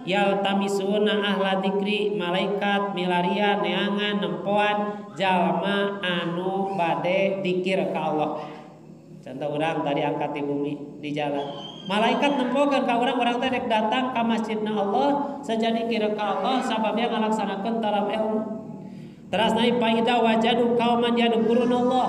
Yaltamisuna ahla dzikri malaikat milarian neangan nempoan jalma anu bade dikir ka Allah. Contoh urang tadi angkat di bumi di jalan. Malaikat nempokeun ka urang, urang teh rek datang ka masjidna Allah sajadi dikir ka Allah sababnya ngalaksanakeun talab ilmu. Teras naik faida wajadu kauman yadhkurunallah.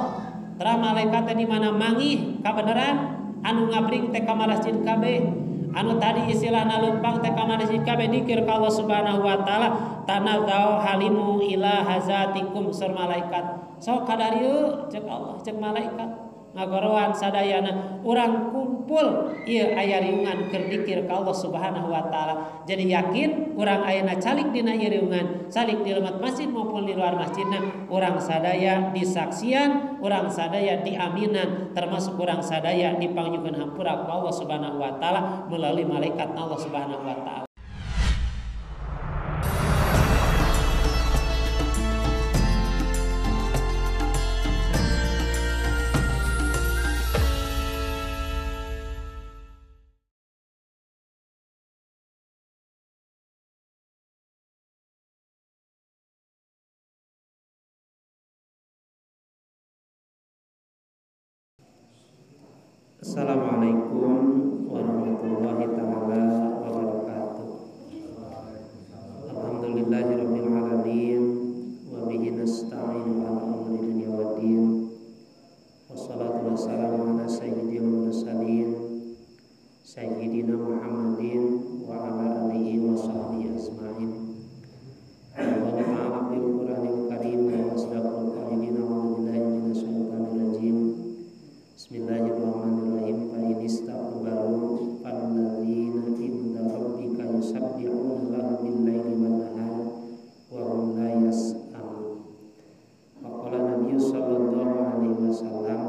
Terus malaikat teh di mana mangih kabeneran anu ngabring teh ka masjid kabeh. Anu tadi istilahna leumpang teh ka masjid kabeh dikir ka Allah Subhanahu wa taala tanazau halimu ila hazatikum sur malaikat. Sok kadarieu cek Allah cek malaikat ngagoroan sadayana urang kumpul ieu aya riungan keur dikir ka Allah Subhanahu wa taala. Jadi yakin urang ayeuna calik dina ieu riungan, calik di lemat masjid maupun di luar masjidna, urang sadaya disaksian, urang sadaya diaminan, termasuk urang sadaya dipangyukeun hampura ku Allah Subhanahu wa taala melalui malaikat Allah Subhanahu wa taala. Assalamualaikum warahmatullahi taala wabarakatuh. Alhamdulillahirabbil alamin wa bihi nasta'inu ala umuri dunya waddin. Wassalatu wassalamu ala sayyidil mursalin sayyidina Muhammadin wa ala alihi wa sahbihi ajmain. Allah ta'ala fil Qur'anil Karim wa asdaqul qailin a'udzu billahi minasyaitonir rajim. Bismillahirrahmanirrahim. Fa in istakbaru falladzina inda rabbika yusabbihuna lahu bil-laili wan-nahari wa hum la yas'amun. Faqala Nabi sallallahu alaihi wasallam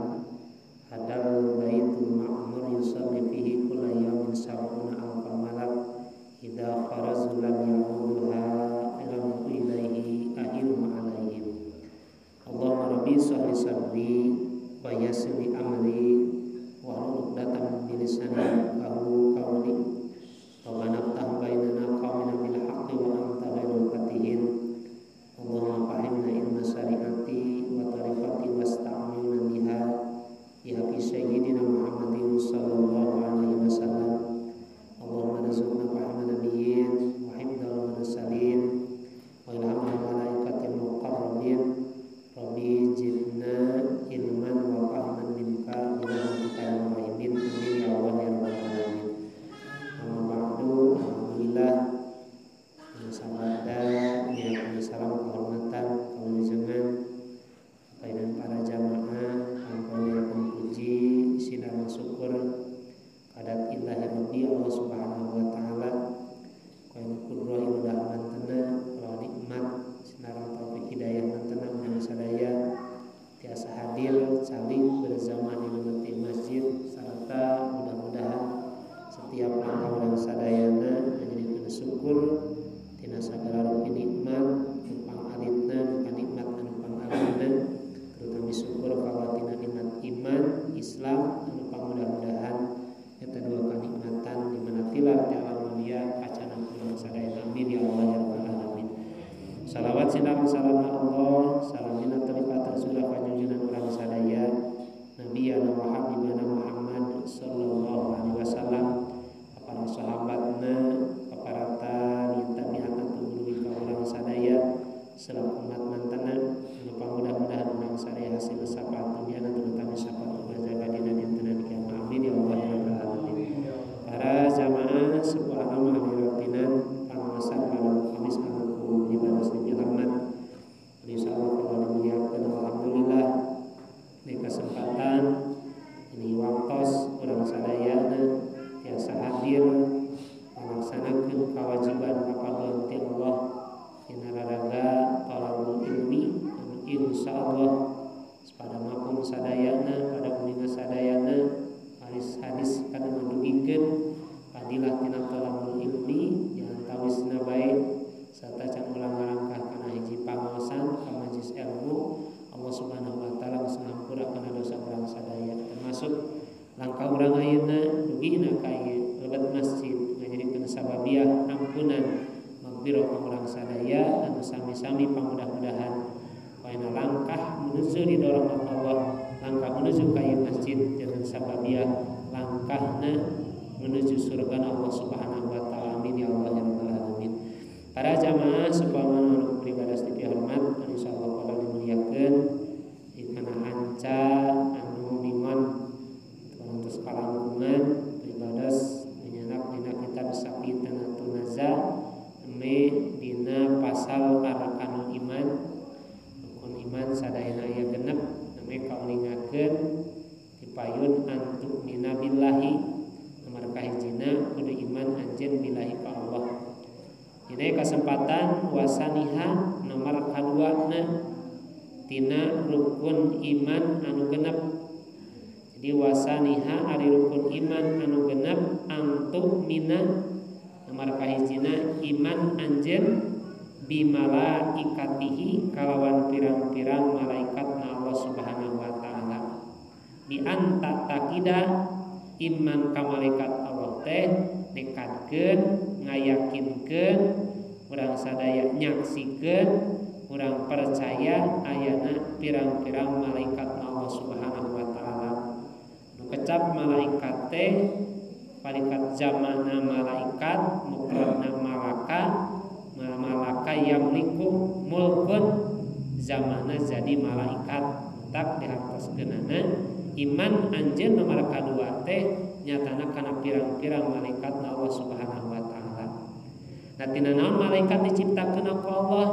hadal baitul ma'mur yusalli fihi kulla yawmin sab'una alfa malak idza kharazu lam ya'uduha lam ilaihi ahiru alaihim. Allahumma rabbi shalli sadri wa yassir li amri wa hlul 'uqdatam min lisani yafqahu qawli. Rabbana ftah bainana qawmina bil haqqi wa anta khairul fatihin. Allahumma fahimna ilma syari'ati wa tariqati wasta'milna biha bi haqqi sayyidina Muhammadin sallallahu alaihi wasallam. Allahumma rzuqna fahma nabiyyin wa hifdzal mursalin wa ilhamal malaikatil muqarrabin. Rabbi zidna ilman wa fahman minka bi rahmatika ya arhamar rahimin. Amin ya Allah ya rabbal alamin. Amma ba'du. Alhamdulillah sabada ya salam kehormatan kawilujengan dan para jamaah kang puji sinareng syukur kadat illahi rabbi Allah Subhanahu wa taala kain kudroh ibadah mantena nikmat sinareng taufik hidayah mantena urang sadaya tiasa hadir saling berjamaah di masjid serta mudah-mudahan setiap langkah urang sadayana menjadi syukur tina sagala rupi nikmat nu pangalitna nu nikmat anu pangalina terutama syukur kawatina nikmat iman Islam anu pamudah-mudahan eta dua kanikmatan di mana tilar ti alam dunia kacana urang sadayana. Amin ya Allah ya rabbal alamin. Salawat sinar salam Allah salamina terlipat surah panjungan urang sadaya Nabi wa habibana Muhammad sallallahu alaihi wasallam para sahabatna para tabi'in tabi'at tuluy ka urang sadaya selaku umat mantena anu pamudah-mudahan urang sadaya hasil syafaat dunia terutama syafaat jaga dina dinten kiamat. Amin ya Allah ya rabbal alamin. Para jamaah sebuah nama aliratinan pangawasan pada pangampunan maghfirah ka urang sadaya anu sami-sami pamudah-mudahan paena langkah menuju ridho rahmat Allah, langkah menuju ka ieu masjid jangan sababiah langkahna menuju surga Allah Subhanahu wa taala. Amin ya Allah ya rabbal alamin. Para jamaah supamana anu beribadah dipihormat anu insyaallah pada dimuliakeun dikana hanca anu mingon terus kalangkungan beribadah menyenak dina kitab Safinatun Najah me dina pasal arkanul iman, rukun iman sadayana aya genep name kauningakeun dipayun antuk mina billahi nomor kahijina kudu iman anjeun billahi ka Allah. Dina kesempatan wasaniha nomor kaduana tina rukun iman anu genep. Jadi wasaniha ari rukun iman anu genep antuk mina nomor kahijina iman anjeun bimalaikatihi kalawan pirang-pirang malaikat na Allah Subhanahu wa taala. Bi anta taqida iman ka malaikat Allah teh nekadkeun ngayakinkeun urang sadaya nyaksikeun urang percaya ayana pirang-pirang malaikat na Allah Subhanahu wa taala. Nu kecap malaikat teh palikat zamana malaikat mufradna malaka malaka yamliku mulkun zamana jadi malaikat tak dihartoskeunana iman anjeun nomor kadua teh nyatana kana pirang-pirang malaikat na Allah Subhanahu wa taala. Nah tina naon malaikat diciptakeun ku Allah?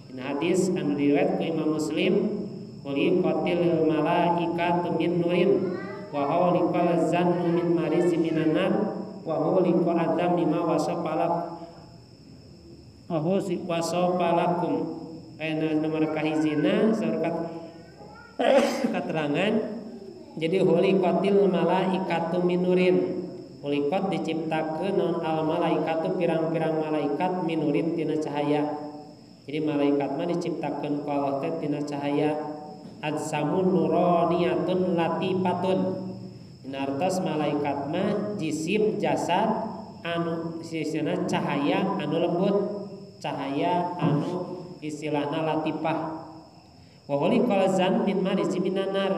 Dina hadis anu diriwayat ku Imam Muslim, khuliqatil malaikatu min nurin wa khuliqal zannu min marizin minan nar wa khuliqa adam mimma wasafalak wa wasafalakum. Aya nomor kahijina saurkat keterangan. Jadi khuliqatil malaikatu min nurin. Khuliqat diciptakeun naon al malaikatu pirang-pirang malaikat minurin tina cahaya. Jadi malaikat mah diciptakeun ku Allah teh tina cahaya. Ajsamun nuraniyatun latifatun. Dina artos malaikat mah jisim jasad anu sisina cahaya anu lembut, cahaya anu istilahna latifah. Wa khuliqal zan min marijin minan nar.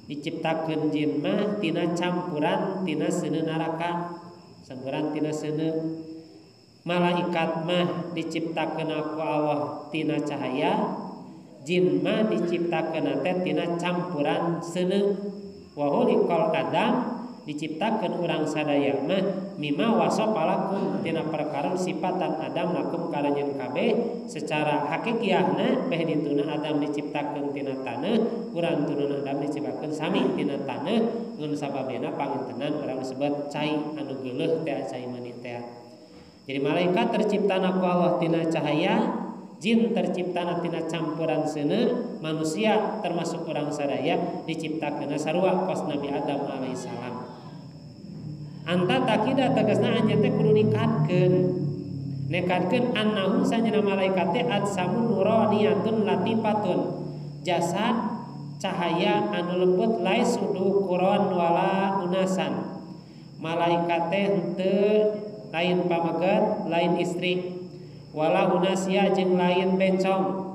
Diciptakeun jin mah tina campuran tina seuneu neraka, campuran tina seuneu. Malaikat mah diciptakeun ku Allah tina cahaya, jin mah diciptakeun teh tina campuran seuneu. Wa khuliqal adam diciptakeun urang sadaya mah mimma wasafalakum tina perkara sifatan adam lakum karanjeun kabeh secara hakikiahna beh dituna adam diciptakeun tina taneuh, urang turun adam diciptakeun sami tina taneuh ngan sababna pangintenan urang disebut cai anu geuleuh teh cai mani teh. Jadi malaikat terciptana ku Allah tina cahaya, jin terciptana tina campuran seuneu, manusia termasuk urang sadaya diciptakeun sarua kos Nabi Adam alaihissalam. Anta takida tegasna anjeun teh kudu nikatkeun. Nekatkeun annahum sanjana malaikat teh ajsamun nuraniyatun latifatun. Jasad cahaya anu lembut laisu dukuron wala unasan. Malaikat teh henteu lain pameget, lain istri. Wala unasia jeung lain bencong.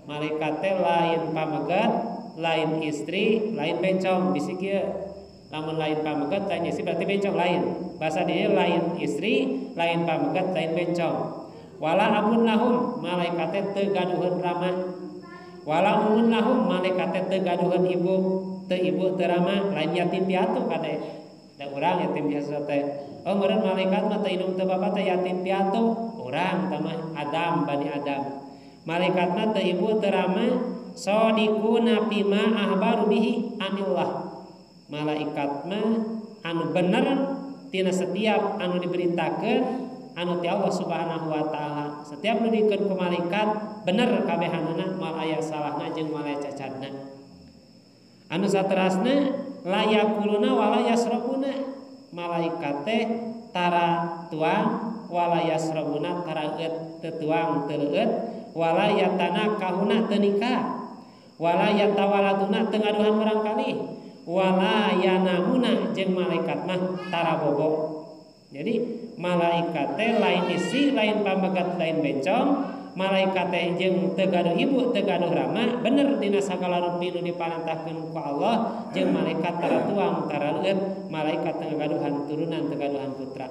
Malaikat teh lain pameget, lain istri, lain bencong. Bisi kieu. Lamun lain pameget, lain istri berarti bencong lain. Bahasa dia lain istri, lain pameget, lain bencong. Wala abun lahum, malaikat teh teu gaduheun rama. Wala umun lahum, malaikat teh teu gaduheun ibu, teu ibu teu rama, lain yatim piatu kade. Da urang yatim biasa teh. Oh meureun malaikat mah teu indung teu bapa teh yatim piatu, urang tah mah Adam bani Adam. Malaikat mah teu ibu teu rama, sadiquna bima ahbaru bihi anillah. Malaikat mah anu bener tina setiap anu diberitakeun anu ti Allah Subhanahu wa taala. Setiap nu dikeun ku malaikat bener kabehanana moal aya salahna jeung moal aya cacadna. Anu saterasna la yakuluna wala yasrabuna. Malaikat teh tara tuang wala yasrabuna tara eut teu tuang teu leueut wala yatanakahuna teu nikah wala yatawaladuna teu ngaduhan murangkalih wala yanamuna jeung malaikat mah tara bobo. Jadi malaikat teh lain isi, lain pamegat, lain bencong. Malaikat teh jeung teu gaduh ibu, teu gaduh rama, bener dina sagala rupi nu diparentahkeun ku Allah. Jeung malaikat tara tuang, tara leueut, malaikat teu gaduhan turunan, teu gaduhan putra.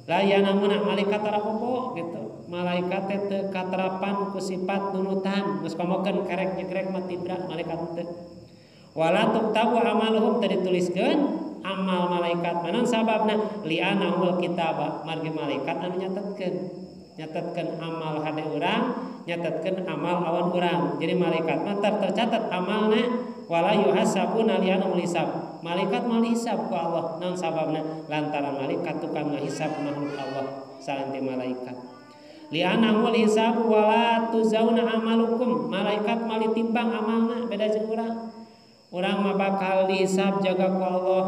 Lah namuna malaikat tara popo gitu. Malaikat teh teu katerapan ku sifat nunutan, geus komokeun kerek nyegrek mah tibra malaikat teu. Wala tuktabu amaluhum teu dituliskeun amal malaikat. Manan sababna li'anahul kitaba, margi malaikat anu nyatetkeun amal hade urang, nyatetkeun amal awan urang. Jadi malaikat mah tercatat amalna, wala yuhasabuna li'anahul hisab. Malaikat mah hisab ku Allah. Naon sababna? Lantaran malaikat tukang ngahisab makhluk Allah salanti malaikat. Li'anahul hisab wala tuzauna amalukum. Malaikat mah ditimbang amalna, beda jeung urang. Urang mah bakal dihisab jaga ku Allah,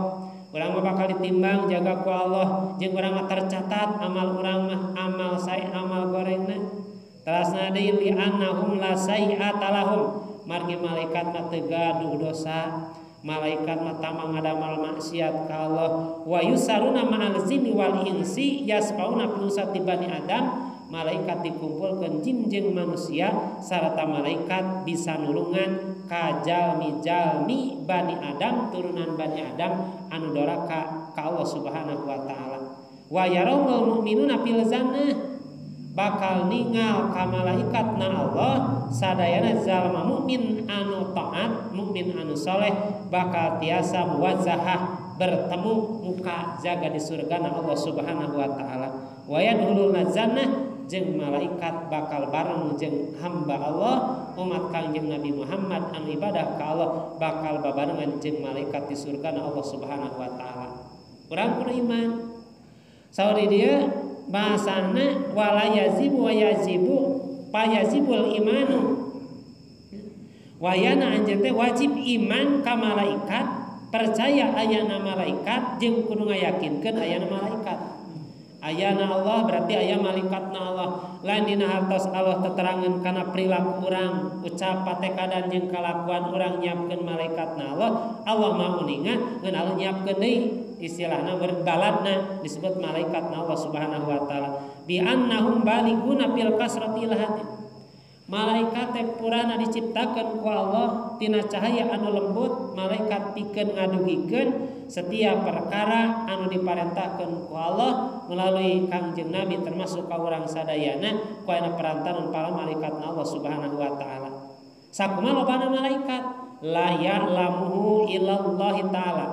urang mah bakal ditimbang jaga ku Allah, jeung urang mah tercatat amal urang mah, amal sae amal gorengna. Terasna deui li'annahum la sai'ata lahum, margi malaikat mah teu gaduh dosa, malaikat mah tamang ngadamal maksiat ka Allah. Wa yusaruna ma'al jinni wal insi yasfauna fi usati bani Adam. Malaikat dikumpulkeun jin jeung manusia sarta malaikat bisa nulungan ka jalmi-jalmi Bani Adam, turunan Bani Adam anu doraka ka Allah Subhanahu wa taala. Wa yarawul mu'minuna fil jannah, bakal ningal ka malaikat na Allah sadayana jalma mukmin anu taat, mukmin anu soleh bakal tiasa muwajjahah, bertemu muka jaga di surga na Allah Subhanahu wa taala. Wa yadkhulul jannah, jeung malaikat bakal bareng jeung hamba Allah umat Kangjeng Nabi Muhammad anu ibadah ka Allah bakal babarengan jeung malaikat di surga na Allah Subhanahu wa taala. Urang kudu iman. Sauri dia bahasana wala yazibu wa yazibu payazibul imanu. Wayana anjeun teh wajib iman ka malaikat, percaya ayana malaikat jeung kudu ngayakinkeun ayana malaikat. Ayana Allah berarti aya malaikatna Allah. Lain dina hartos Allah teterangan kana perilaku urang, ucap patekadan jeung kalakuan urang nyiapkeun malaikatna Allah. Allah mah uninga ngan Allah nyiapkeun deui, istilahna berbaladna disebut malaikatna Allah Subhanahu wa taala. Bi annahum baliguna fil kasrati ilahati. Malaikat teh purana diciptakeun ku Allah tina cahaya anu lembut, malaikat pikeun ngadugikeun setiap perkara anu diparentahkeun ku Allah melalui Kangjeng Nabi termasuk ka urang sadayana ku aya perantaran para malaikat Allah Subhanahu wa taala. Sakumaha lobana malaikat la ya'lamuhu illallah taala.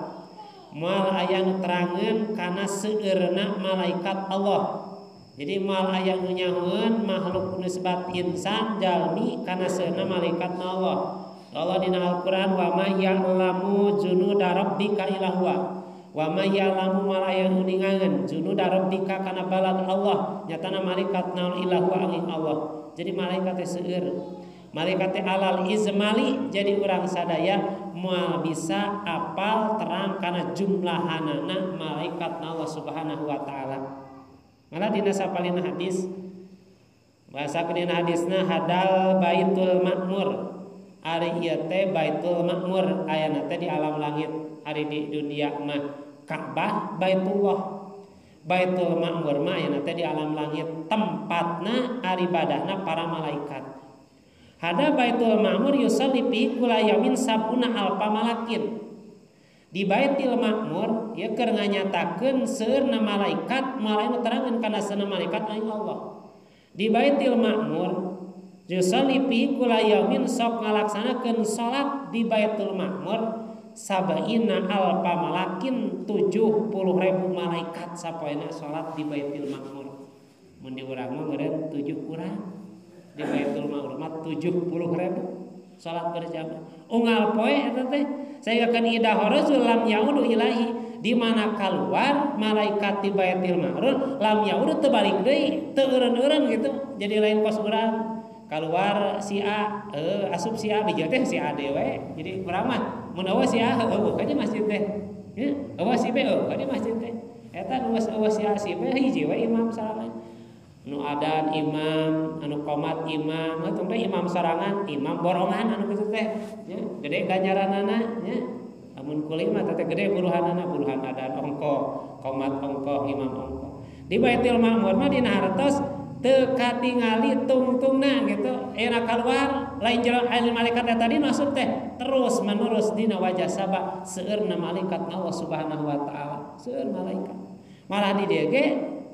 Moal aya nu terangeun kana seueurna malaikat Allah. Jadi mal aya nu nyahoeun makhluk nu sebat insan jalmi kana seueurna malaikat Allah. Allah dina Al-Qur'an wa ma ya'lamu junuda rabbika illa huwa. Wa ma ya'lamu mal aya nu ningangeun junuda rabbika kana balad Allah, nyatana malaikat naon illa huwa angin Allah. Jadi malaikat teh seueur. Malaikat teh alal izmali, jadi urang sadaya moal bisa apal terang kana jumlahanana malaikat Allah Subhanahu wa taala. Malah dina sapalina hadis, bahasa dina hadisna hadal Baitul Makmur. Ari ieu teh Baitul Makmur ayana teh di alam langit, ari di dunia mah Ka'bah Baitullah. Baitul Makmur mah ayana teh di alam langit, tempatna ari ibadahna para malaikat. Hada Baitul Makmur yusalli fi kula yamin sabuna alfa malakin. Di Baitul Makmur ieu keur nganyatakeun seueurna malaikat, malah nu terangan kana seueurna malaikat aing Allah. Di Baitul Makmur yusalli fi kula yaumin sok ngalaksanakeun salat di Baitul Makmur sabaina alfa malakin, 70.000 malaikat sapoena salat di Baitul Makmur. Mun di urang mah meureun 7 urang di Baitul Makmur mah 70.000 salat berjamaah. Unggal poe eta teh saya akan idah rajul lam yaudu ilahi, di mana keluar malaikat di Baitul Makmur lam yaudu teu balik deui, teu eureun-eureun gitu. Jadi lain kos urang keluar si A, asup si A bijeu teh si A dewe. Jadi urang mah mun eueuh si A heueuh ka di masjid teh. Nya, eueuh si B heueuh ka di masjid teh. Eta nu eueuh si A si B hiji we imam salaman. Nu adan imam, anu qomat imam, atuh teh imam sorangan, imam borongan anu kitu teh, nya, gede ganjaranana nya. Lamun kuli mah teh gede buruhanana, buruhan adan ongko, qomat ongko, imam ongko. Di Baitul Ma'mur mah dina hartos teu katingali tungtungna gitu. Era keluar lain jero malaikat tadi masuk teh terus menerus dina wajah saba seueurna malaikat Allah Subhanahu wa taala. Seueur malaikat. Malah di dieu ge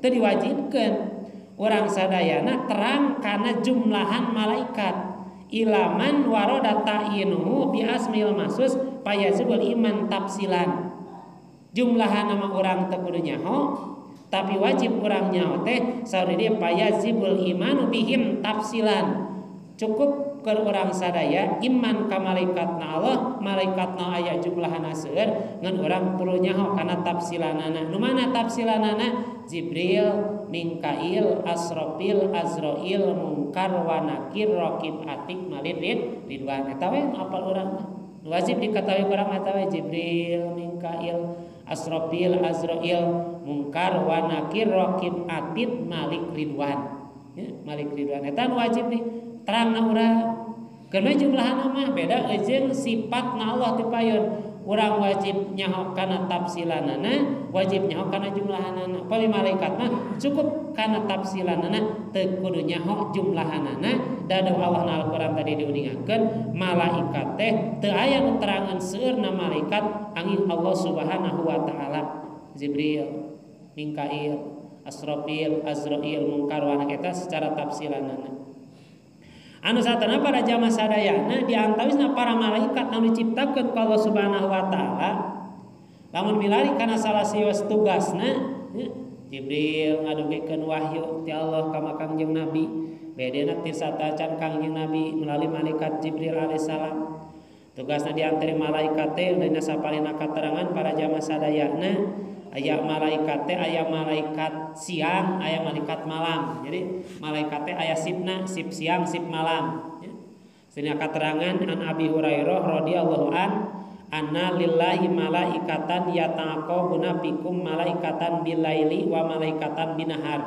teu diwajibkeun. Urang sadayana terang kana jumlahan malaikat. Ilaman waroda ta'inuhu bi asmil mahsus payazibul iman tafsilan. Jumlahan nama urang teu kudu nyaho, tapi wajib urang nyaho teh saur dieu payazibul imanu bihim tafsilan. Cukup keur urang sadaya iman ka malaikatna Allah, malaikatna aya jumlahna seueur, ngan urang perlu nyaho kana tafsilanana. Nu mana tafsilanana? Jibril, Mikail, Asrofil, Azrail, Mungkar, wa Nakir, Raqib, Atid, Malik, Ridwan. Eta we apal urang mah. Wajib diketahui urang eta we Jibril, Mikail, Asrofil, Azrail, Mungkar, wa Nakir, Raqib, Atid, Malik, Ridwan. Ya, Malik Ridwan eta wajib nih terangna urang. Karena jumlahna mah beda jeung sifatna Allah ti payun. Urang wajib nyaho kana tafsilanana, wajib nyaho kana jumlahanana. Pali malaikat mah cukup kana tafsilanana, teu kudu nyaho jumlahanana. Da Allah na Al-Qur'an tadi diuningakeun malaikat teh teu aya nu terangan seueurna malaikat angin Allah Subhanahu wa taala. Jibril, Mikail, Asrofil, Azrail, Mungkar wa Nakir eta secara tafsilanana. Anu satana para jamaah sadayana di antawisna para malaikat anu diciptakeun ku Allah Subhanahu wa taala. Lamun milari kana salah sios tugasna, ya, Jibril ngadugikeun wahyu ti Allah ka Kangjeng Nabi. Bedena ti satacan Kangjeng Nabi melalui malaikat Jibril alaihissalam. Tugasna di antara malaikat teh dina sapalina katerangan para jamaah sadayana aya malaikat teh aya malaikat siang, aya malaikat malam. Jadi malaikat teh aya sipna, sip siang, sip malam. Ya. Sini katerangan an Abi Hurairah radhiyallahu an anna lillahi malaikatan yata'aqabuna bikum malaikatan bilaili wa malaikatan binahar.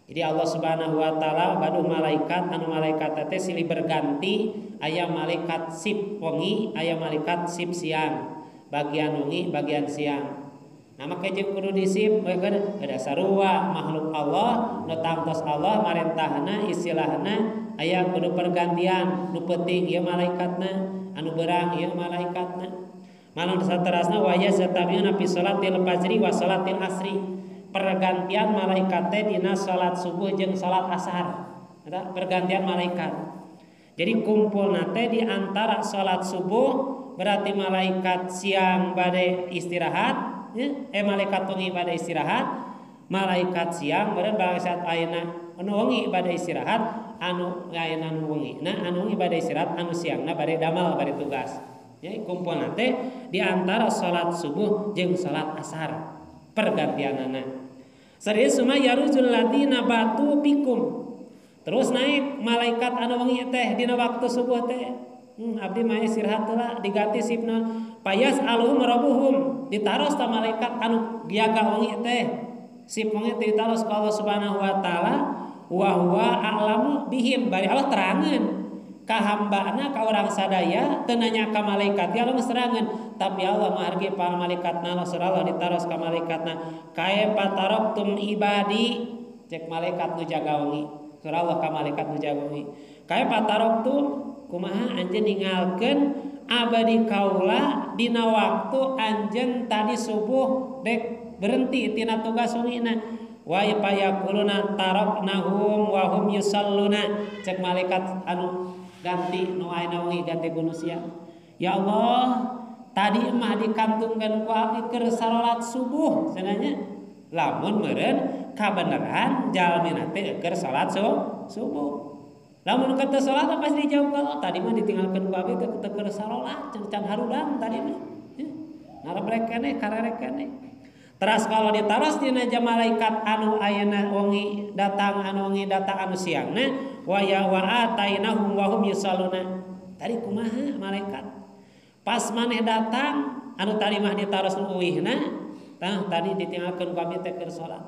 Jadi Allah Subhanahu wa taala gaduh malaikat anu malaikat teh silih berganti, aya malaikat sip wengi, aya malaikat sip siang. Bagian wengi, bagian siang. Nah make jeung kudu disip we kada sarua makhluk Allah nu tangtos Allah marentahna istilahna aya kudu pergantian nu penting ieu malaikatna anu berang ieu malaikatna. Malam saterasna wa yastabiuna fi salatil fajri wa salatil asri. Pergantian malaikat teh dina salat subuh jeung salat asar. Eta pergantian malaikat. Jadi kumpulna teh di antara salat subuh berarti malaikat siang bade istirahat, ya, malaikat wengi bade istirahat, malaikat siang bade bangsa ayeuna anu wengi bade istirahat, anu ayeuna anu wengi. Nah, anu wengi bade istirahat, anu siangna bade damel bade tugas. Ya, kumpulna teh di antara salat subuh jeung salat asar pergantianana. Serius suma yarujul ladina batu pikum. Terus naik malaikat anu wengi teh dina waktu subuh teh. Abdi mah istirahat heula diganti sipna. Payas aluhum rabbuhum ditaros ta malaikat anu jaga wengi teh. Sip wengi teh ditaros ka Allah Subhanahu wa taala wa huwa a'lamu bihim. Bari Allah terangeun ka hambana ka urang sadaya teu nanya ka malaikat ya Allah geus terangeun. Tapi Allah mahargi para malaikatna Allah surah Allah ditaros ka malaikatna kae pataroktum ibadi cek malaikat nu jaga wengi. Surah Allah ka malaikat nu jaga wengi. Kae pataroktum kumaha anjeun ninggalkeun abadi kaula dina waktu anjeun tadi subuh dek berhenti tina tugas wengina. Wa yaquluna taroknahum wa hum yusalluna cek malaikat anu ganti nu ayeuna wengi ganti ku nu siang. Ya Allah, tadi mah dikantungkeun ku abdi keur salat subuh cenah. Lamun meureun kabeneran jalmina teh keur salat subuh. Lamun kata salat pasti dijawab kalau tadi mah ditinggalkeun ku abdi teh keur salat can harudang tadi mah. Ngarep keneh karerek keneh. Teras kalau ditaros dina malaikat anu ayeuna wengi datang anu wengi datang anu siangna wa ya wa atainahum wa hum yusalluna. Tadi kumaha malaikat? Pas maneh datang anu tadi mah ditaros nu uwihna, tah tadi ditinggalkeun ku abdi teh keur salat.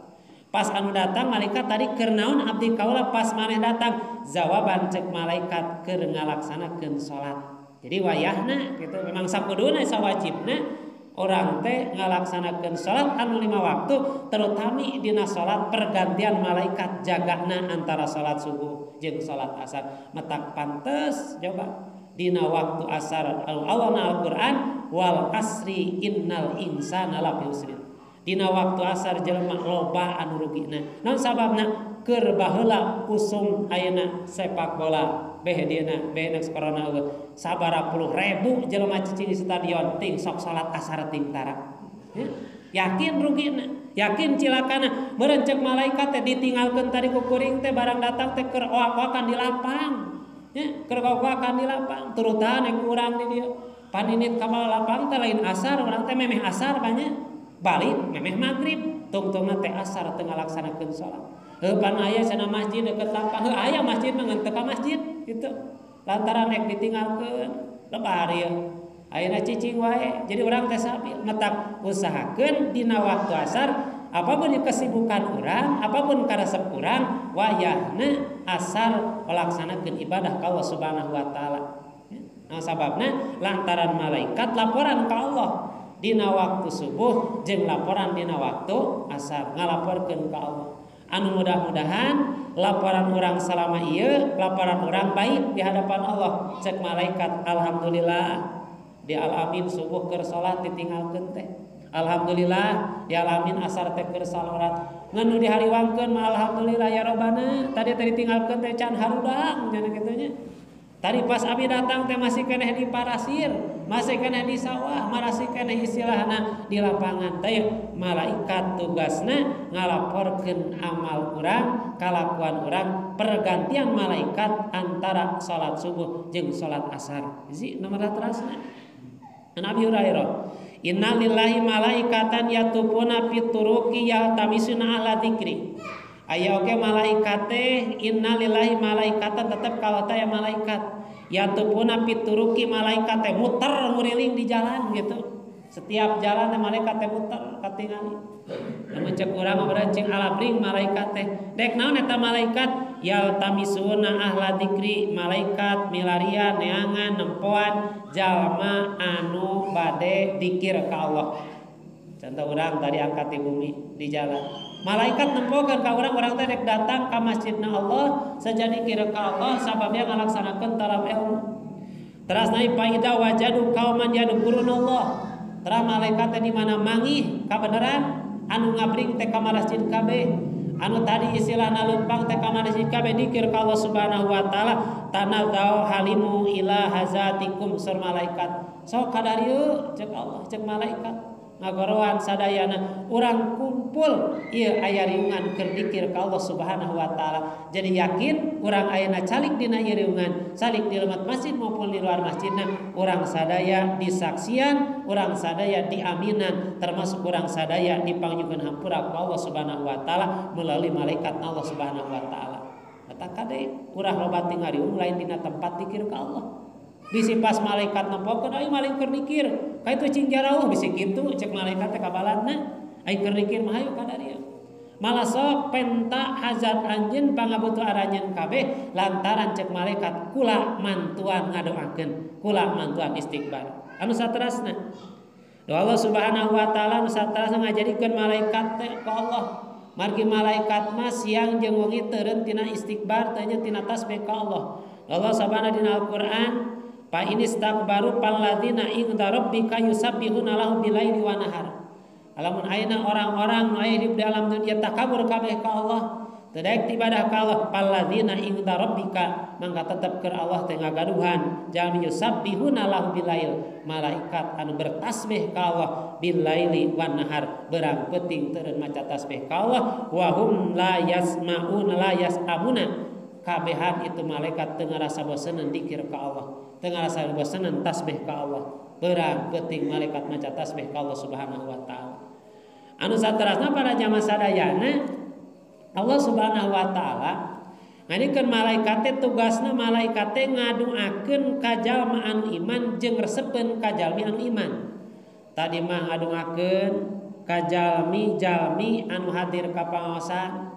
Pas anu datang malaikat tadi keur naon abdi kaula pas maneh datang? Jawaban cek malaikat keur ngalaksanakeun salat. Jadi wayahna gitu memang sakuduna sawajibna Orang teh ngalaksanakeun salat anu 5 waktu terutami dina salat pergantian malaikat jagana antara salat subuh jeung salat asar. Matak pantes coba dina waktu asar Allah Al-Qur'an wal asri innal insana lafi khusrin. Dina waktu asar jelema loba anu rugina. Naon sababna? Keur baheula usum ayeuna sepak bola beh dieuna beh next corona eueuh sabaraha puluh ribu jelema cicing di stadion ting sok salat asar ting tara. Yakin rugina, yakin cilakana. Meureun ceuk malaikat teh ditinggalkeun tadi ku kuring teh barang datang teh keur oak-oakan di lapang. Ya, keur oak-oakan di lapang turutan ku urang di dieu. Paninit ka lapang teh lain asar, urang teh memeh asar banyak. Balik memeh maghrib tungtungna teh asar teu ngalaksanakeun salat. Heuh pan aya cenah masjid deket lapang, heuh aya masjid mah ngan teu ka masjid gitu. Lantaran rek ditinggalkeun lebar ieu. Ayeuna cicing wae. Jadi urang teh sabil matak usahakeun dina waktu asar apapun kesibukan urang, apapun karesep urang, wayahna asar melaksanakeun ibadah ka Allah Subhanahu wa taala. Nah sababna lantaran malaikat laporan ka Allah dina waktu subuh jeung laporan dina waktu asar ngalaporkeun ka Allah. Anu mudah-mudahan laporan urang selama ieu laporan urang baik di hadapan Allah. Cek malaikat alhamdulillah di alamin subuh keur salat ditinggalkeun teh. Alhamdulillah di alamin asar teh keur salat. Ngan nu dihariwangkeun mah alhamdulillah ya robana tadi teh ditinggalkeun teh can harudang cenah kitu nya. Tadi pas abi datang teh masih keneh di parasir, masih keneh di sawah, masih keneh istilahna di lapangan. Teh malaikat tugasna ngalaporkeun amal urang, kalakuan urang, pergantian malaikat antara salat subuh jeung salat asar. Zi nomor terasna. Nabi Hurairah, innalillahi malaikatan yatufuna fit turuqi yaltamisuna ahla dzikri. Aya oge malaikat teh innalillahi malaikatan tetep kalau teh malaikat yatufuna fit turuqi malaikat teh muter nguriling di jalan gitu. Setiap jalan teh malaikat teh muter katingali. Lamun cek urang mah cing alabring malaikat teh. Dek naon eta malaikat yaltamisuna ahla dzikri, malaikat milarian neangan nempoan jalma anu bade dikir ka Allah. Contoh urang tadi angkat di bumi di jalan. Malaikat nempokeun ka urang, urang teh rek datang ka masjidna Allah sajadi dikir ka Allah sababnya ngalaksanakeun talab ilmu. Teras naik faida wajadu kauman yadhkurunallah. Terus malaikat teh di mana mangih kabeneran anu ngabring teh ka masjid kabeh. Anu tadi istilahna leumpang teh ka masjid kabeh dikir ka Allah Subhanahu wa taala tanadzau halimu ila hazatikum sur malaikat. Sok kadarieu cek Allah cek malaikat. Ngagoroan sadayana urang kumpul ieu aya riungan keur dikir ka Allah Subhanahu wa taala. Jadi yakin urang ayeuna calik dina ieu riungan, calik di lemat masjid maupun di luar masjidna, urang sadaya disaksian, urang sadaya diaminan, termasuk urang sadaya dipangyukeun hampura ku Allah Subhanahu wa taala melalui malaikat Allah Subhanahu wa taala. Eta kade urang loba tinggal lain dina tempat dikir ka Allah. Bisi pas malaikat nempokeun aing maling keur dikir. Ka itu cing jarauh bisi kitu cek malaikat teh kabaladna. Aing keur dikir mah hayu ka dieu. Malah sok penta hajat anjeun pangabutuh aranjeun kabeh lantaran cek malaikat kula mantuan ngadoakeun, kula mantuan istighfar. Anu saterasna. Doa Allah Subhanahu wa taala anu saterasna ngajadikeun malaikat teh ka Allah. Margi malaikat mah siang jeung wengi teureun tina istighfar teh nya tina tasbih ka Allah. Allah sabana dina Al-Qur'an fa inistakbaru falladzina inda rabbika yusabbihuna lahu bilaili wa nahar. Lamun ayeuna orang-orang nu aya hidup di alam dunia takabur kabeh ka Allah, teu daek ibadah ka Allah, falladzina inda rabbika mangga tetep keur Allah teh ngagaduhan jalmi yusabbihuna lahu bilail, malaikat anu bertasbih ka Allah bilaili wa nahar, berang peuting teureun maca tasbih ka Allah, wa hum la yasmauna la yasamuna. Kabehan itu malaikat teu ngarasa bosenan dikir ka Allah, teu ngarasa bosenan tasbih ka Allah. Berang peuting malaikat maca tasbih ka Allah Subhanahu wa taala. Anu saterasna para jamaah sadayana Allah Subhanahu wa taala ngadikeun malaikat teh tugasna malaikat teh ngaduakeun ka jalma anu iman jeung resepeun ka jalmi anu iman. Tadi mah ngaduakeun ka jalmi-jalmi anu hadir ka pangaosan.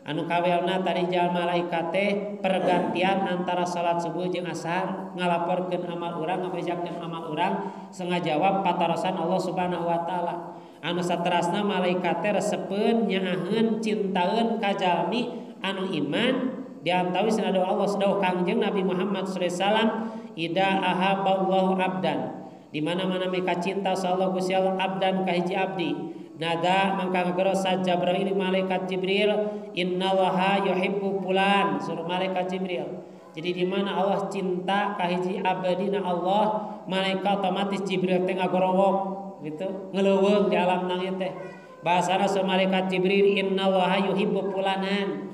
Anu kawelna tadi jalma malaikat teh pergantian antara salat subuh jeung asar ngalaporkeun amal urang ngabejakeun amal urang sengaja jawab patarosan Allah Subhanahu wa taala. Anu saterasna malaikat teh resepeun nyaaheun cintaeun ka jalmi anu iman diantawis doa Allah dawuh Kangjeng Nabi Muhammad sallallahu alaihi wasallam ida ahabballahu abdan di mana-mana mika cinta sallallahu Gusti Allah abdan ka hiji abdi nada mangka ngagero Jibril malaikat Jibril innallaha yuhibbu fulan suruh malaikat Jibril. Jadi di mana Allah cinta ka hiji abdina Allah malaikat otomatis Jibril teh ngagorowok gitu ngeleuweung di alam langit teh. Bahasana suruh malaikat Jibril innallaha yuhibbu fulanan.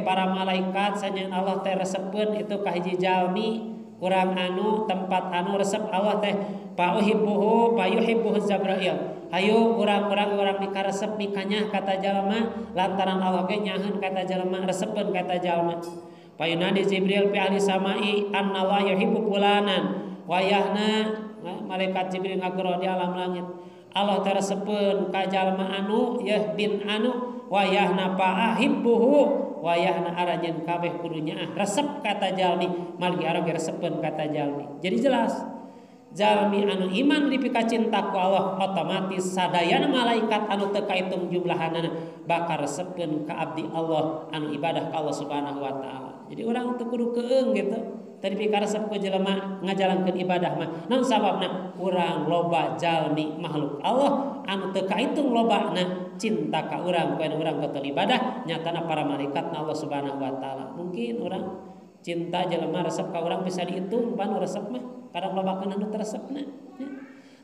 Para malaikat sanjang Allah teh resepeun itu ka hiji jalmi urang anu tempat anu resep Allah teh pauhibbuhu payuhibbuhu Jibril. Hayu urang-urang urang mikaresep mikanyah kata jalma lantaran Allah ge nyaheun kata jalma resepeun kata jalma. Payunadi Jibril fi ahli samai annallaha yuhibbu fulanan wayahna malaikat Jibril ngagero di alam langit. Allah teh resepeun ka jalma anu yeuh bin anu wayahna paahibbuhu wayahna aranjeun kabeh kudu nyaah resep kata jalmi malgi arang resepeun kata jalmi. Jadi jelas jalmi anu iman dipika cinta ku Allah otomatis sadayana malaikat anu teu kaitung jumlahanana bakal resepeun ka abdi Allah anu ibadah ka Allah Subhanahu wa taala. Jadi urang teu kudu keung gitu. Tadi pika resep ku jelema ngajalankeun ibadah mah. Naon sababna? Urang loba jalmi makhluk Allah anu teu kaitung lobana cinta ka urang ku urang kotor ibadah nyatana para malaikat na Allah Subhanahu wa taala. Mungkin urang cinta jelema resep ka urang bisa dihitung pan resep mah kadang lobakeun anu teresepna ya.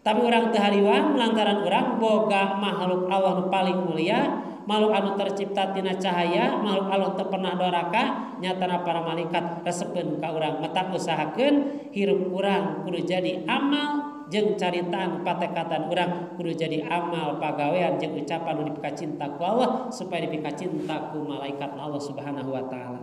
Tapi urang teu hariwang lantaran urang boga makhluk Allah nu paling mulia, makhluk anu tercipta tina cahaya, makhluk Allah teu pernah doraka, nyatana para malaikat resepeun ka urang. Matak usahakeun hirup urang kudu jadi amal jeung caritaan patekatan urang kudu jadi amal pagawean jeung ucapan nu dipika cinta ku Allah supaya dipika cinta ku malaikat Allah Subhanahu wa taala.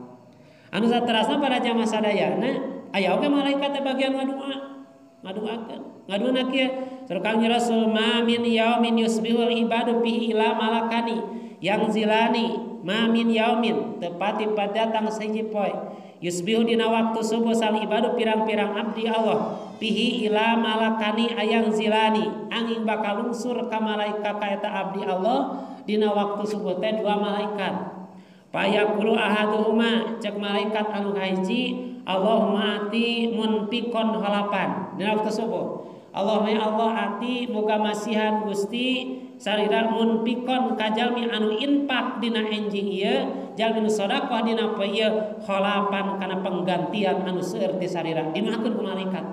Anu saterasna pada jamaah sadayana aya oge malaikat teh bagian ngadua ngaduakeun ngaduana kieu saur Kangjeng Rasul ma min yaumin yusbihul ibadu fihi ila malakani yang zilani ma min yaumin tepati pada datang sahiji poe yusbihu dina waktu subuh sal ibadu pirang-pirang abdi Allah fihi ila malakani ayang zilani angin bakal lungsur ka malaikat ka eta abdi Allah dina waktu subuh teh dua malaikat. Payaqulu ahaduhuma cek malaikat anu kahiji Allahumma ati munfikon halapan dina waktu subuh. Allahumma ya Allah ati muga masihan Gusti sarira munfikon ka jalmi anu infak dina enjing ieu jalmi nu sedekah dina poe ieu halapan kana penggantian anu seueur ti sarira dimahakeun ku malaikat.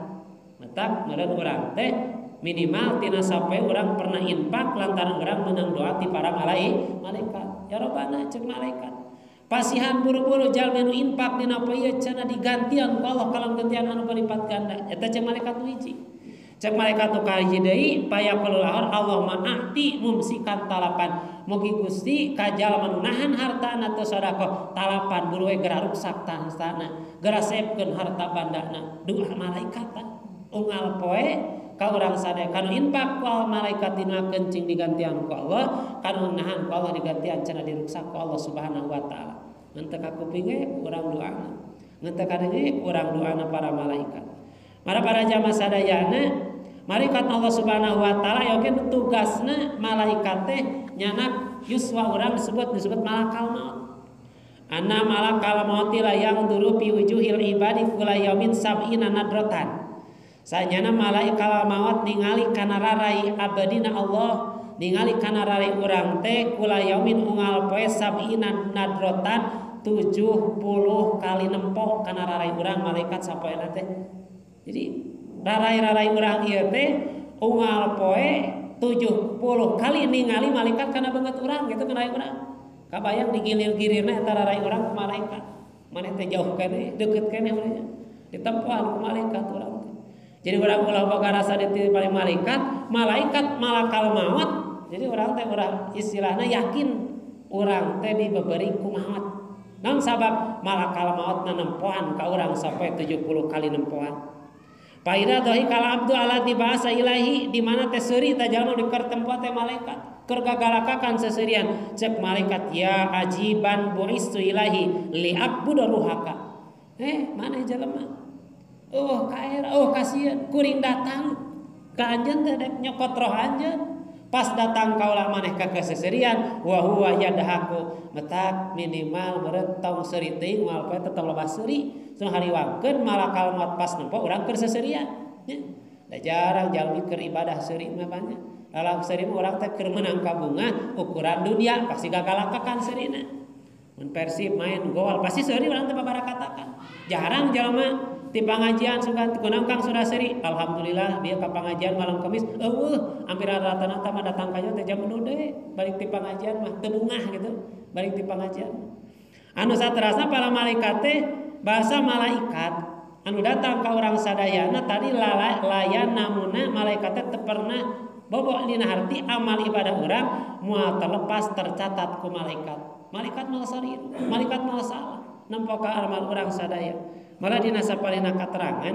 Matak meureun urang teh minimal tina sapoe urang pernah infak lantaran urang menang doa ti para malaikat. Ya Rabbana cek malaikat pasihan buru-buru jalmi nu infak dina poe ieu cenah digantian ku Allah kalam gantian anu berlipat ganda. Eta cek malaikat nu hiji. Cek malaikat nu kahiji deui payaqulul ahar Allahumma a'ti mumsikan talapan. Mugi Gusti ka jalma nu nahan hartana teu sedekah talapan buru we geura ruksak hartana, geura seepkeun harta bandana. Doa malaikat unggal poe ka urang sadaya kanu infak ku malaikat dinakeun cing digantian ku Allah, kanu nahan ku Allah digantian cenah diruksak ku Allah Subhanahu wa taala. Ngan teu kakuping ge urang doana. Ngan teu kadenge urang doana para malaikat. Mara para jamaah sadayana, malaikat Allah Subhanahu wa taala ya oge tugasna malaikat teh nyanak yuswa urang disebut malakal maut. Anna malakal mauti la yang duru fi wujuhil ibadi kula yaumin sab'ina nadratan. Sanyana malaikat maut ningali kana rarai abadina Allah, ningali kana rarai urang teh kula yaumin unggal poe sab'ina nadrotan 70 kali nempok kana rarai urang malaikat sapoena teh. Jadi rarai-rarai urang ieu teh unggal poe 70 kali ningali malaikat kana beungeut urang gitu kana urang. Kabayang digilir-gilirna eta rarai urang ku malaikat. Maneh teh jauh keneh, deukeut keneh urangnya. Ditempoan ku malaikat urang. Jadi orang ulah boga rasa dititip paling malaikat, malaikat malakal maut. Jadi orang teh urang istilahna yakin urang teh dibeberi ku maut. Naon sabab malakal maut nempoan ka urang sampai 70 kali nempoan. Paida dohi kala abdu ala dibahasa ilahi di mana teh seuri teh jalma dikertempo teh malaikat. Keur gagalakakan seserian cek malaikat ya ajiban bu'istu ilahi li'aqbuda ruhaka. Mana jelema? Oh kaer, oh kasihan kuring datang ka anjeun teh dek nyokot roh anjeun. Pas datang kaula maneh ka keseserian wa huwa yadhaku metak minimal meureun tong seuri teuing moal poe tetep loba seuri sun hariwangkeun malakal maut pas nempo urang keur seserian nya. Da jarang jalmi keur ibadah seuri mah banyak. Lalau seuri mah urang teh keur meunang kabunga ukuran dunia pasti gagalakakan seurina. Mun Persib main gol pasti seuri urang teh babarakatakan. Jarang jalma di pengajian suka kunaon Kang sudah seuri. Alhamdulillah bieu ka pengajian malam Kamis eueuh hampir rata-rata mah datang ka teh jam deui balik ti pengajian mah teu bungah gitu balik ti pengajian. Anu saterasna para malaikat teh bahasa malaikat anu datang ka urang sadayana tadi layan namuna malaikat teh teu pernah bobo dina harti amal ibadah urang moal terlepas tercatat ku malaikat. Malaikat moal salir, malaikat moal salah nempo ka amal urang sadaya. Malah dina sapalina katerangan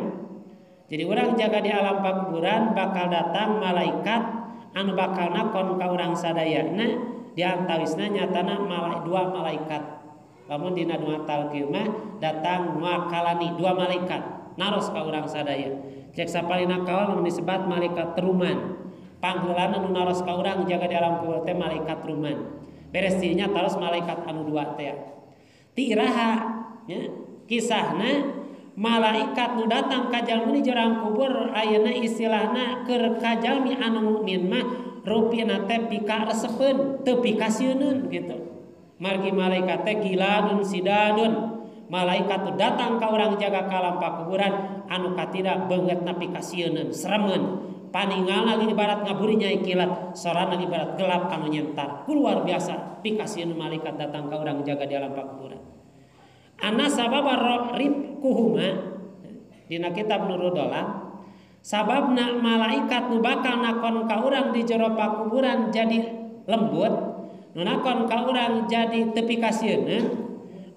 jadi urang jaga di alam pakuburan bakal datang malaikat anu bakal nakon ka urang sadayana di antawisna nyatana dua malaikat. Lamun dina dua talqin mah datang makalani dua malaikat naros ka urang sadaya. Cek sapalina kaol mun disebat malaikat teruman. Pangheulana nu naros ka urang jaga di alam kubur teh malaikat ruman. Beres dirinya taros malaikat anu dua teh. Ti iraha nya kisahna malaikat nu datang ka jalmi di jurang kubur ayeuna istilahna keur ka jalmi anu mukmin mah rupina teh pika resepeun teu pikasieuneun gitu. Margi malaikat teh giladun sidadun. Malaikat nu datang ka urang jaga ka alam pakuburan anu katida beungeutna pikasieuneun seremeun. Paningalna ibarat ngaburi nyai kilat, sorana ibarat gelap anu nyentar. Ku luar biasa pikasieun malaikat datang ka urang jaga di alam pakuburan. Ana sababa ribkuhuma dina kitab Nurul Dolam sababna malaikat nu bakal nakon ka urang di jero pakuburan jadi lembut, nu nakon ka urang jadi teu pikasieun.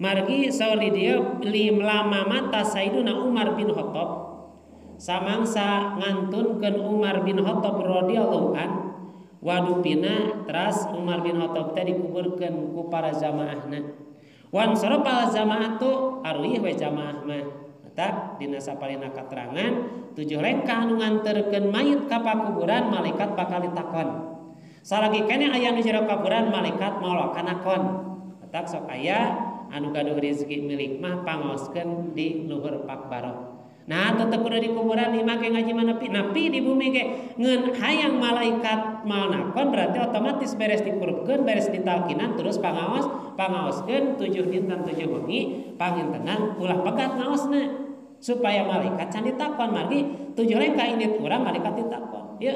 Margi saur di dieu lim lama mata Sayyiduna Umar bin Khattab samangsa ngantunkeun Umar bin Khattab radhiyallahu an wadupina teras Umar bin Khattab teh dikuburkeun ku para jamaahna. Wan sarapal jamaah tu arwih we jamaah mah. Matak dina sapalina katerangan tujuh lengkah anu nganterkeun mayit ka pakuburan malaikat bakal ditakon. Salagi keneh aya nu jero kuburan malaikat moal kanakon. Matak sok aya anu gaduh rezeki milik mah pangaoskeun di luhur pakbaroh. Nah, tetep kudu di kuburan imah ke ngaji mana napi di bumi ke ngeun hayang malaikat mau nakon berarti otomatis beres dikurupkeun, beres ditalkinan terus pangaoskeun 7 dinten 7 wengi pangintenan ulah pegat ngaosna supaya malaikat can ditakon margi 7 lengkah indit urang malaikat ditakon. Ya.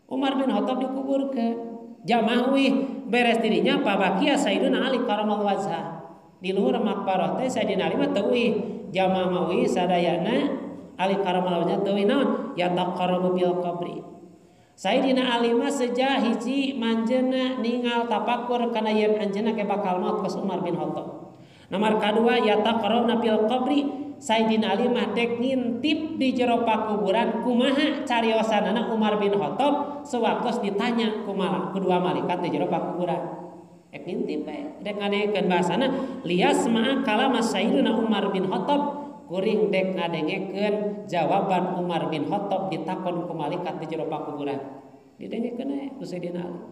Umar bin Khattab dikuburkeun. Jamaah wih beres dirinya pabakia Sayyiduna Ali karamallahu wajhah. Di luhur makbarah teh Sayyidina Ali mah teu uih. Jamaah mawi sadayana Ali karamallahu wajhah teu naon ya taqarrabu bil qabri. Sayyidina Ali mah sejah hiji manjeuna ningal tapakur kana yen anjeunna ke bakal maut kos Umar bin Khattab. Nomor kadua ya taqarrabna bil qabri Sayyidina Ali mah dek ngintip di jero pakuburan kumaha cariosanana Umar bin Khattab sewaktu ditanya kumaha kedua malaikat di jero pakuburan. Ek ngintip we dek ngadengekeun bahasana liyasma'a kalama Sayyidina Umar bin Khattab kuring dek ngadengekeun jawaban Umar bin Khattab ditakon ku malaikat di jero pakuburan. Didengekeun we ku Sayyidina Ali.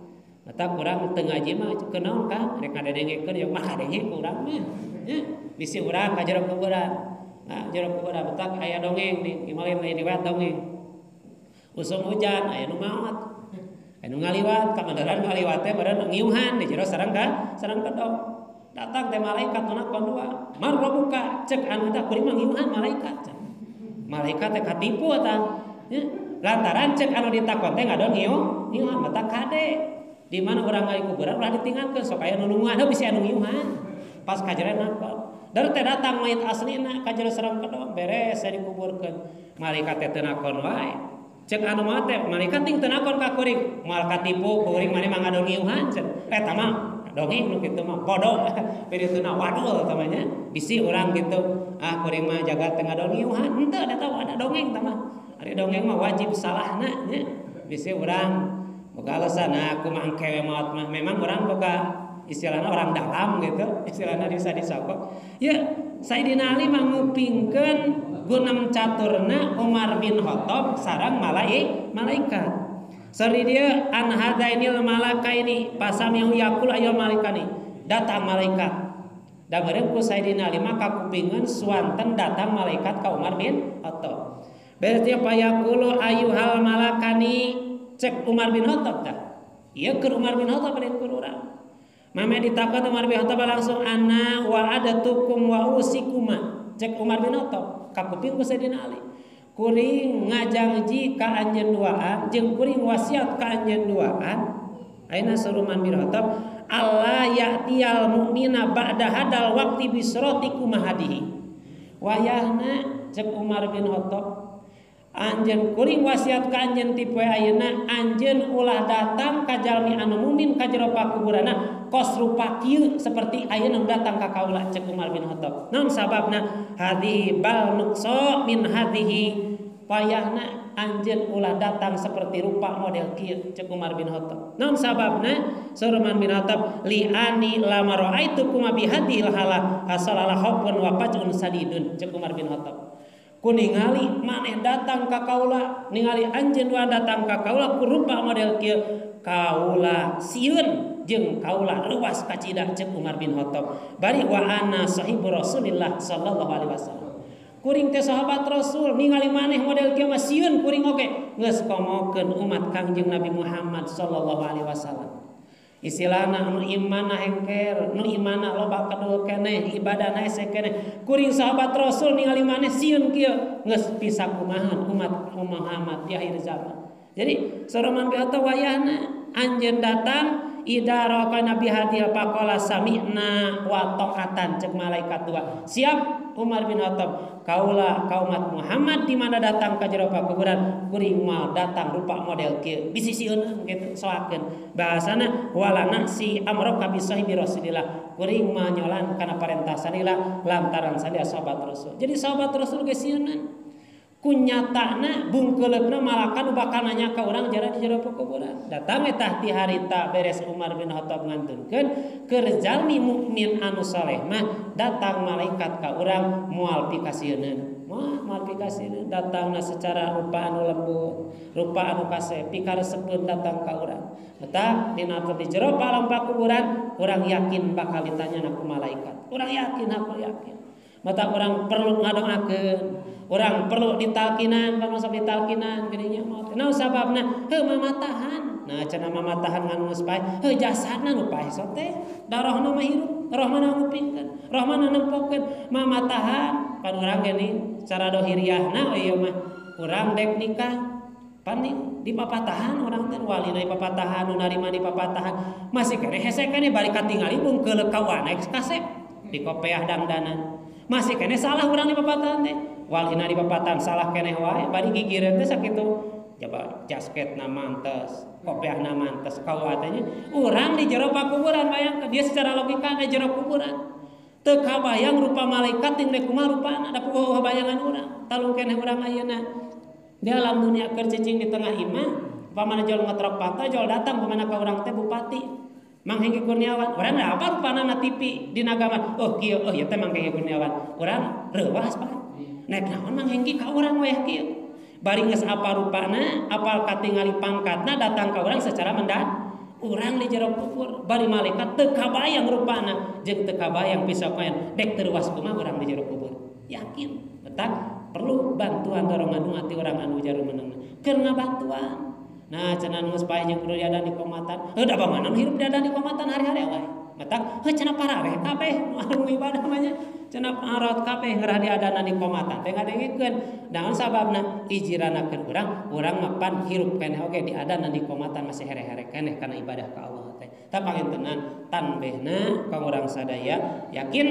Mata kurang teu ngaji mah kunaon Kang rek ngadengekeun ya mah kadenge urang mah nya bisi urang ka jero kuburan. Nah, jero kuburan betak aya dongeng di imalin lain riwayat dongeng. Usum hujan aya nu maot. Anu ngaliwat kamandaran ngaliwat teh meureun ngiuhan di jero sareng ka sareng kedok. Datang teh malaikat nu nakon dua. Marrobuka cek anu teh kuring mah ngiuhan malaikat. Malaikat teh katipu eta. Nya lantaran cek anu ditakon teh ngadon ngiuhan mata kade. Di mana urang ngali kuburan ulah ditinggalkeun sok aya nu nungguan heuh bisi anu ngiuhan. Pas kajaran nakon. Dar teh datang mayit aslina ka jero sareng kedok beres dikuburkeun. Malaikat teh teu nakon wae. Cek anu mah teh malaikat ting teu nakon ka kuring, moal katipu kuring maneh mah ngadon ngiuhan cek. Eta mah dongeng nu kitu mah bodoh. Pirituna wadul tah mah nya. Bisi urang kitu. Ah kuring mah jaga teu ngadon ngiuhan. Henteu da tahu ada dongeng tah mah. Ari dongeng mah wajib salahna nya. Bisi urang Boga alasan nah aku mah engke maot mah memang urang boga istilahna orang dalam gitu, istilahna bisa disokok. Ya Sayyidina Ali mah ngupingkeun gunem caturna Umar bin Khattab sareng malaikat. Sari dia an hadainil malakaini pasamihu yaqul ayo malaikani. Datang malaikat. Da bareng ku Sayyidina Ali mah kakupingeun suanten datang malaikat ka Umar bin Khattab. Berarti payaqulu ayuhal malakani cek Umar bin Khattab tah. Ieu keur Umar bin Khattab lain keur urang. Mame ditakon Umar bin Khattab langsung ana wa adatukum wa usikuma. Cek Umar bin Khattab kakuping ku Sayyidina Ali. Kuring ngajangji ka anjeun duaan jeung kuring wasiat ka anjeun duaan. Ayeuna Umar bin Khattab Allah ya'tiyal mu'mina ba'da hadal waqti bisratikum hadihi. Wayahna cek Umar bin Khattab anjeun kuring wasiat ka anjeun ti poe ayeuna anjeun ulah datang ka jalmi anu mukmin ka jero pakuburanna kos rupa kieu seperti ayeuna datang ka kaula cek Umar bin Khattab. Naon sababna? Hadhihi bal nuqsa min hadhihi. Wayahna anjeun ulah datang seperti rupa model kieu cek Umar bin Khattab. Naon sababna? Saur Umar bin Khattab li'ani lama ra'aitukum bi hadhil hala hasalala khaufun wa faj'un sadidun cek Umar bin Khattab. Ku ningali maneh datang ka kaula, ningali anjeun dua datang ka kaula ku rupa model kieu, kaula sieun jeung kaula reuas kacida cek Umar bin Khattab. Bari wa ana sahibu Rasulillah sallallahu alaihi wasallam. Kuring teh sahabat Rasul ningali maneh model kieu mah sieun kuring oge geus komokeun umat Kangjeng Nabi Muhammad sallallahu alaihi wasallam. Istilahna nu imanna hengker, nu imanna loba kedul keneh, ibadahna hese keneh. Kuring sahabat Rasul ningali maneh sieun kieu geus pisakumahan umat Muhammad di akhir zaman. Jadi soroman biata wayahna anjeun datang ida raqa nabi hadil faqala sami'na wa ta'atan cek malaikat dua. Siap Umar bin Khattab, kaula kaumat Muhammad di mana datang ka jero pakuburan kuring moal datang rupa model kieu bisi sieun kitu soakeun bahasana wala nasi amraka bi sahibi Rasulillah kuring moal nyolan kana parentah sanila lantaran sadia sahabat Rasul. Jadi sahabat Rasul ge sieunan kunyatana bungkeuleukna malakan bakal nanya ka urang jara di jero pakuburan. Datang eta ti harita beres Umar bin Khattab ngantunkeun keur jalmi mukmin anu saleh mah datang malaikat ka urang moal pikasieun. Moal pikasieun datangna secara rupa anu lembut, rupa anu kasep, pikaresepeun datang ka urang. Eta dina di jero alam pakuburan urang yakin bakal ditanya ku malaikat. Urang yakin, aku yakin. Mata orang perlu ngadoakeun, orang perlu ditalkinan, pamasok ditalkinan geuning maot. Naon sababna? Heuh mamatahan. Nah cenah mamatahan ngan geus paeh, heuh jasadna nu paeh sok teh. Da rohna mah hirup, rohna ngupingkeun, rohna nempokeun, mamatahan. Pan urang geuning cara dohiriahna ieu mah urang dek nikah. Pan di papatahan urang teh walina di papatahan, nu narima di papatahan. Masih keneh hese keneh bari katingali bungkeuleuk ka wana kasep di kopeah dangdanan. Masih keneh salah urang di papatahan teh. Walina di papatahan salah keneh wae bari gigireun teh sakitu. Jaba jasketna mantes, kopiahna mantes, kawatnya urang di jero pakuburan bayangkeun dia secara logika di jero kuburan. Teu kabayang rupa malaikat jeung rek kumaha rupana da puguh bayangan urang. Talung keneh urang ayeuna. Di alam dunia keur cicing di tengah imah, pamana jol ngetrok pantai jol datang pamana ka urang teh bupati. Mang Hengki Kurniawan, urang da apa rupana na TV dina gambar. Oh kieu, oh ieu teh Mang Hengki Kurniawan. Urang reuwas Pak. Nek naon Mang Hengki ka urang wayah kieu. Bari geus apa rupana, apal katingali pangkatna datang ka urang secara mendadak. Urang di jero kubur, bari malaikat teu kabayang rupana jeung teu kabayang pisakoyan dek teu ruas kumaha urang di jero kubur. Yakin, betak perlu bantuan dorongan nu ati urang anu jero meunang. Keur ngabantuan. Nah, cenah geus paeh jeung kudu diadan di komatan. Heuh da bagaimana hirup diadan di komatan hari-hari wae. Matak heuh cenah parareh kabeh nu anu ibadah mah nya. Cenah parot kabeh ngerah diadanan di komatan teh ngadengekeun. Naon sababna? Ijiranakeun urang, urang mah pan hirup keneh oge diadanan di komatan masih here-here keneh kana ibadah ka Allah teh. Tah pangintenan tanbehna ka urang sadaya yakin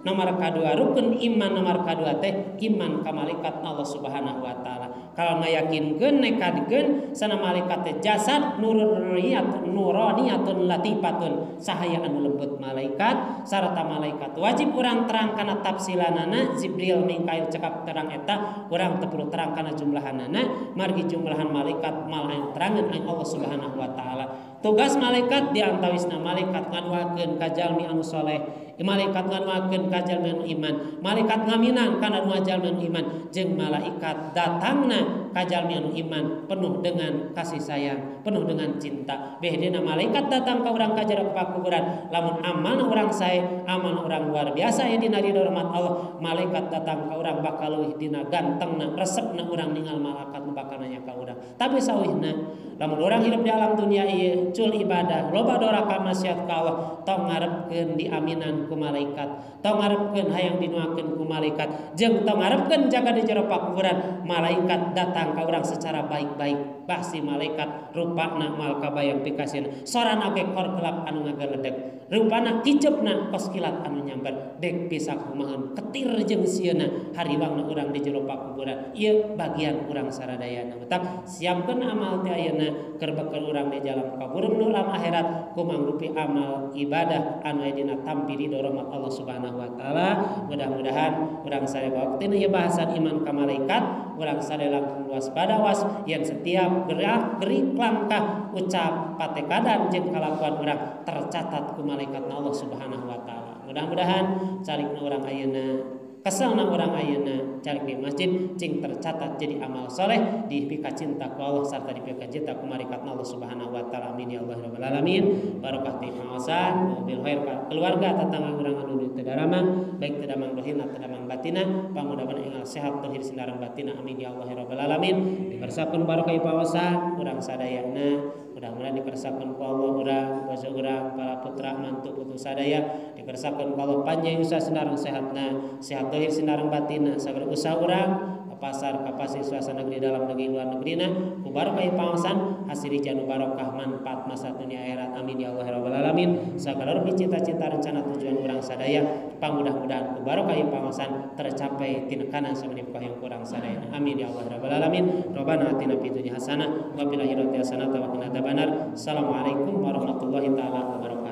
Nomor kadua rukun iman nomor kadua teh iman ka malaikat Allah Subhanahu wa taala. Kalau ngayakinkeun nekadkeun sana malaikat teh jasad nuriyat nuraniyatun latifatun sahaya anu lembut malaikat sarta malaikat wajib urang terang kana tafsilanana Jibril Mikail cekap terang eta urang teu perlu terang kana jumlahanana margi jumlahan malaikat malah anu terangan Allah Subhanahu wa taala. Tugas malaikat diantawisna malaikat ngaduakeun ka jalmi anu soleh, malaikat ngaduakeun ka jalmi anu iman, malaikat ngaminan kana anu jalmi anu iman, jeung malaikat datangna ka jalmi anu iman penuh dengan kasih sayang, penuh dengan cinta. Behdena malaikat datang ka urang ka jero pakuburan, lamun amal urang sae, amal urang luar biasa ya dina ridho rahmat Allah, malaikat datang ka urang bakal leuwih dina gantengna, resepna urang ningal malaikat nu bakal nanya ka urang. Tapi sawihna lamun urang hidup di alam dunia ieu cul ibadah loba doraka maksiat ka Allah tong ngarepkeun diaminan ku malaikat, tong ngarepkeun hayang dinuakeun ku malaikat, jeung tong ngarepkeun jaga di jero pakuburan malaikat datang ka urang secara baik-baik. Pasti malaikat rupana moal kabayang pikasieun, sorana ge kor kelap anu ngageledeg, rupana kiceupna kos kilat anu nyamber, dek bisa kumaheun ketir jeung sieuna hariwangna urang di jero pakuburan. Ieu bagian urang saradayana. Matak siapkeun amal teh ayeuna keur bekel urang di jalan kabur menuju alam akhirat kumangrupi amal ibadah anu aya dina tampi ridho rahmat Allah Subhanahu wa taala. Mudah-mudahan urang sadaya waktu ieu bahasan iman ka malaikat, urang sadaya langkung waspada was yen setiap gerak gerik langkah ucap patekadan jeung kalakuan urang tercatat ku malaikat Allah Subhanahu wa taala. Mudah-mudahan calikna urang ayeuna, keselna urang ayeuna calik di masjid cing tercatat jadi amal soleh dipika cinta ku Allah serta dipika cinta ku malaikat Allah Subhanahu wa taala. Amin ya Allah rabbal alamin. Barokah ti pangaosan bil khair keluarga tetangga urang anu teu daramang baik teu damang dohina teu damang batina pamudahan enggal sehat dohir sinareng batina. Amin ya Allah rabbal alamin. Dikersakeun barokah pangaosan urang sadayana, mudah-mudahan dikersakeun ku Allah urang basa urang para putra mantu putu sadaya dikersakeun ku Allah panjang usaha sinareng sehatna, sehat dohir sinareng batina, sagala usaha urang ka pasar ka pasir suasana negeri dalam negeri luar negerina ku barokah pangaosan hasil janu barokah manfaat masa dunia akhirat. Amin ya Allah rabbal alamin. Sagala rupi cita-cita rencana tujuan urang sadaya pamudah-mudahan ku barokah pangaosan tercapai tinekanan samanipkah yang kurang sadaya. Amin ya Allah rabbal alamin. Rabbana atina fid dunya hasanah wa fil akhirati hasanah wa qina adzabannar. Assalamualaikum warahmatullahi taala wabarakatuh.